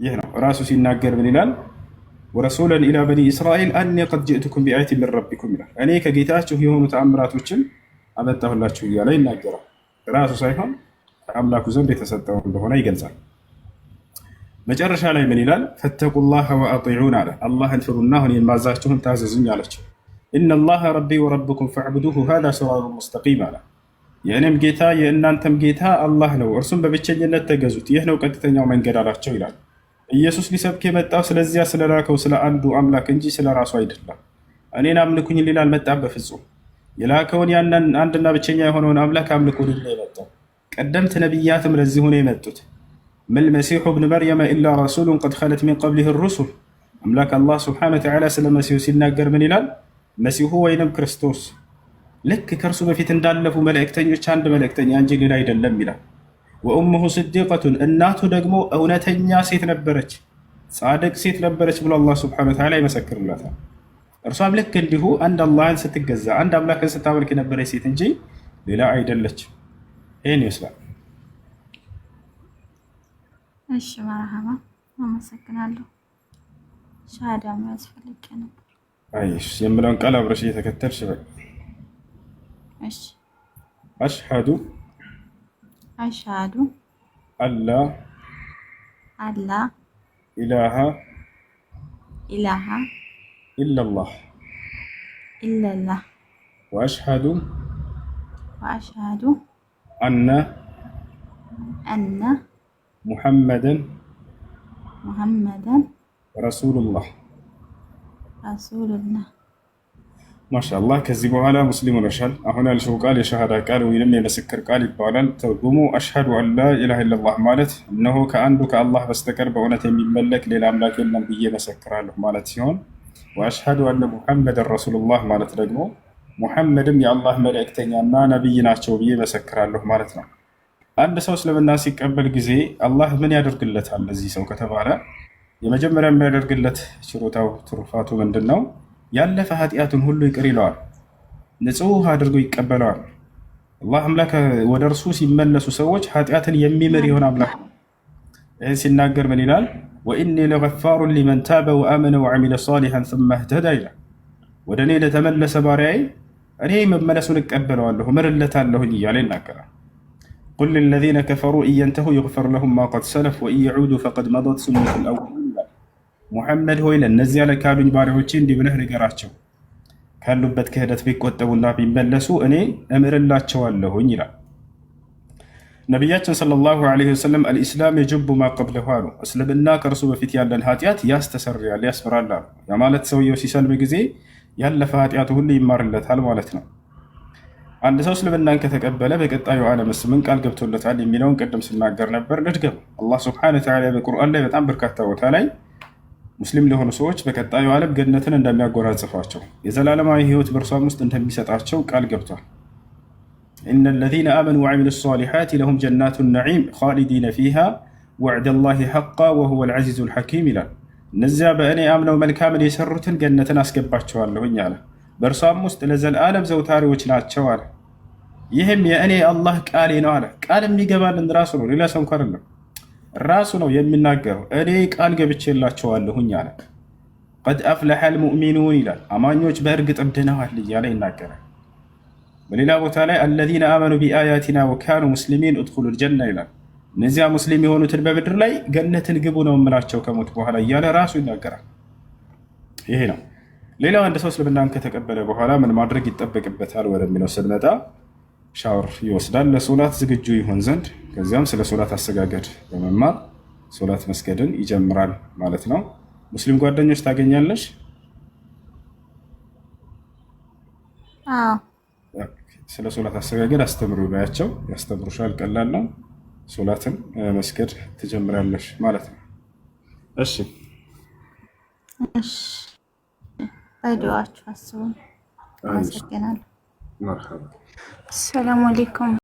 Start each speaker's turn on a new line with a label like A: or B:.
A: ይህ ነው። ራሱ ሲናገር ምን ይላል? ورسولا إلى بني إسرائيل أني قد جئتكم بآية من ربكم ይላል። እኔ ከጌታችሁ የሆኑ ተአምራቶችን አመጣሁላችሁ እያለ ይናገራል። ራሱ ሳይሆን ከአምላኩ ዘንድ የተሰጠው እንደሆነ ይገልጻል። መጨረሻ ላይ ምን ይላል? فاتقوا الله وأطيعون አለ። አላህን ፍሩና አሁን የማዛችሁን ታዘዙኝ አለችው። إن الله ربي وربكم فاعبدوه هذا صراط مستقيم አለ። የእኔም ጌታ የእናንተም ጌታ አላህ ነው፣ እርሱም በብቸኝነት ተገዙት፣ ይህ ነው ቀጥተኛው መንገድ አላቸው ይላል። ኢየሱስ ሊሰብክ የመጣው ስለዚያ ስለላከው ስለ አንዱ አምላክ እንጂ ስለ ራሱ አይደለም። እኔን አምልኩኝ ሊል አልመጣም በፍጹም። የላከውን ያንን አንድና ብቸኛ የሆነውን አምላክ አምልኩ ሊል ነው የመጣው። ቀደምት ነቢያትም ለዚሁ ነው የመጡት። ما المسيح ابن مريم إلا رسول قد خلت من قبله الرسل። አምላክ አላህ سبحانه وتعالى ስለ መሲሁ ሲናገር ምን ይላል? መሲሁ ወይንም ክርስቶስ ልክ ከእርሱ በፊት እንዳለፉ መልእክተኞች አንድ መልእክተኛ እንጂ ሌላ አይደለም ይላል። وأمه صديقة እናቱ ደግሞ እውነተኛ ሴት ነበረች፣ ጻድቅ ሴት ነበረች ብሎ አላህ سبحانه وتعالى ይመሰክርላታል። እርሷም ልክ እንዲሁ አንድ አላህን ስትገዛ፣ አንድ አምላክን ስታመልክ የነበረች ሴት እንጂ ሌላ አይደለችም። ይህን ይመስላል።
B: እሺ መርሃባ፣ አመሰግናለሁ። ሻሃዳ የሚያስፈልግ ነበር።
A: አይሽ የምለውን ቃል አብረሽ እየተከተልሽ በይ።
B: እሺ።
A: أشهد
B: أشهد
A: أن لا
B: أن لا
A: إله
B: إله
A: إلا الله
B: إلا الله
A: وأشهد
B: وأشهد
A: أن
B: أن
A: محمدا
B: محمدا
A: رسول الله።
B: رسول الله።
A: ማሻአላህ፣ ከዚህ በኋላ ሙስሊም ሆነሻል። አሁን ያልሽው ቃል የሸሃዳ ቃል ወይንም የምስክር ቃል ይባላል። ትርጉሙ أشهد أن لا إله إلا الله ማለት እነሆ ከአንዱ ከአላህ በስተቀር በእውነት የሚመለክ ሌላ አምላክ የለም ብዬ መሰክራለሁ ማለት ሲሆን وأشهد أن محمدا رسول الله ማለት ደግሞ ሙሐመድም የአላህ መልእክተኛና ነቢይ ናቸው ብዬ መሰክራለሁ ማለት ነው። አንድ ሰው እስልምና ሲቀበል ጊዜ አላህ ምን ያደርግለታል ለዚህ ሰው ከተባለ የመጀመሪያ የሚያደርግለት ችሮታው ትሩፋቱ ምንድን ነው? ያለፈ ኃጢአቱን ሁሉ ይቅር ይለዋል፣ ንጹህ አድርጎ ይቀበለዋል። አላህ አምላክ ወደ እርሱ ሲመለሱ ሰዎች ኃጢአትን የሚምር የሆነ አምላክ ነው። ይህን ሲናገር ምን ይላል? وإني لغفار لمن تاب وآمن وعمل صالحا ثم اهتدى ይላል። ወደ እኔ ለተመለሰ ባሪያዬ እኔ መመለሱን እቀበለዋለሁ፣ እምርለታለሁኝ እያለ ይናገራል። قل للذين كفروا إن ينتهوا يغفر لهم ما قد سلف وإن يعودوا فقد مضت سنة الأولين ይላል። ሙሐመድ ሆይ ለእነዚያ ለካዱኝ ባሪያዎቼ እንዲህ ብለህ ንገራቸው፣ ካሉበት ክህደት ቢቆጠቡና ቢመለሱ እኔ እምርላቸዋለሁኝ ይላል። ነቢያችን صلى الله عليه وسلم الإسلام يجب ما قبله አሉ። እስልምና ከእርሱ በፊት ያለን ኃጢአት ያስተሰርያል፣ ያስምራል አሉ። ያ ማለት ሰውየው ሲሰልም ጊዜ ያለፈ ኃጢአቱ ሁሉ ይማርለታል ማለት ነው። አንድ ሰው እስልምናን ከተቀበለ በቀጣዩ ዓለምስ ምን ቃል ገብቶለታል የሚለውን ቅድም ስናገር ነበር። ልድገም። አላህ سبحانه وتعالى በቁርአን ላይ በጣም በርካታ ቦታ ላይ ሙስሊም ለሆኑ ሰዎች በቀጣዩ ዓለም ገነትን እንደሚያጎናጽፏቸው፣ የዘላለማዊ ሕይወት በእርሷም ውስጥ እንደሚሰጣቸው ቃል ገብቷል። إن الذين آمنوا وعملوا الصالحات لهم جنات النعيم خالدين فيها وعد الله حقا وهو العزيز الحكيم ይላል። እነዚያ በእኔ አምነው መልካምን የሰሩትን ገነትን አስገባቸዋለሁኝ አለ። በእርሷም ውስጥ ለዘላለም ዘውታሪዎች ናቸው አለ። ይህም የእኔ አላህ ቃሌ ነው አለ። ቃል የሚገባልን ራሱ ነው፣ ሌላ ሰው እንኳ አይደለም። ራሱ ነው የሚናገረው። እኔ ቃል ገብቼላቸዋለሁኝ አለ። قد أفلح المؤمنون ይላል። አማኞች በእርግጥም ድነዋል እያለ ይናገራል። በሌላ ቦታ ላይ الذين آمنوا بآياتنا وكانوا مسلمين ادخلوا الجنة ይላል። እነዚያ ሙስሊም የሆኑትን በምድር ላይ ገነትን ግቡ ነው የምላቸው ከሞት በኋላ እያለ ራሱ ይናገራል። ይሄ ነው። ሌላው አንድ ሰው እስልምናን ከተቀበለ በኋላ ምን ማድረግ ይጠበቅበታል ወደሚለው ስንመጣ ሻወር ይወስዳል ለሶላት ዝግጁ ይሆን ዘንድ። ከዚያም ስለ ሶላት አሰጋገድ በመማር ሶላት መስገድን ይጀምራል ማለት ነው። ሙስሊም ጓደኞች ታገኛለሽ?
B: አዎ።
A: ስለ ሶላት አሰጋገድ አስተምሩ ባያቸው ያስተምሩሻል። ቀላል ነው። ሶላትን መስገድ ትጀምራለሽ ማለት ነው። እሺ።
B: እሺ፣ በዱዓችሁ አስቡን። አመሰግናለሁ።
A: መርሐባ።
B: ሰላም አለይኩም።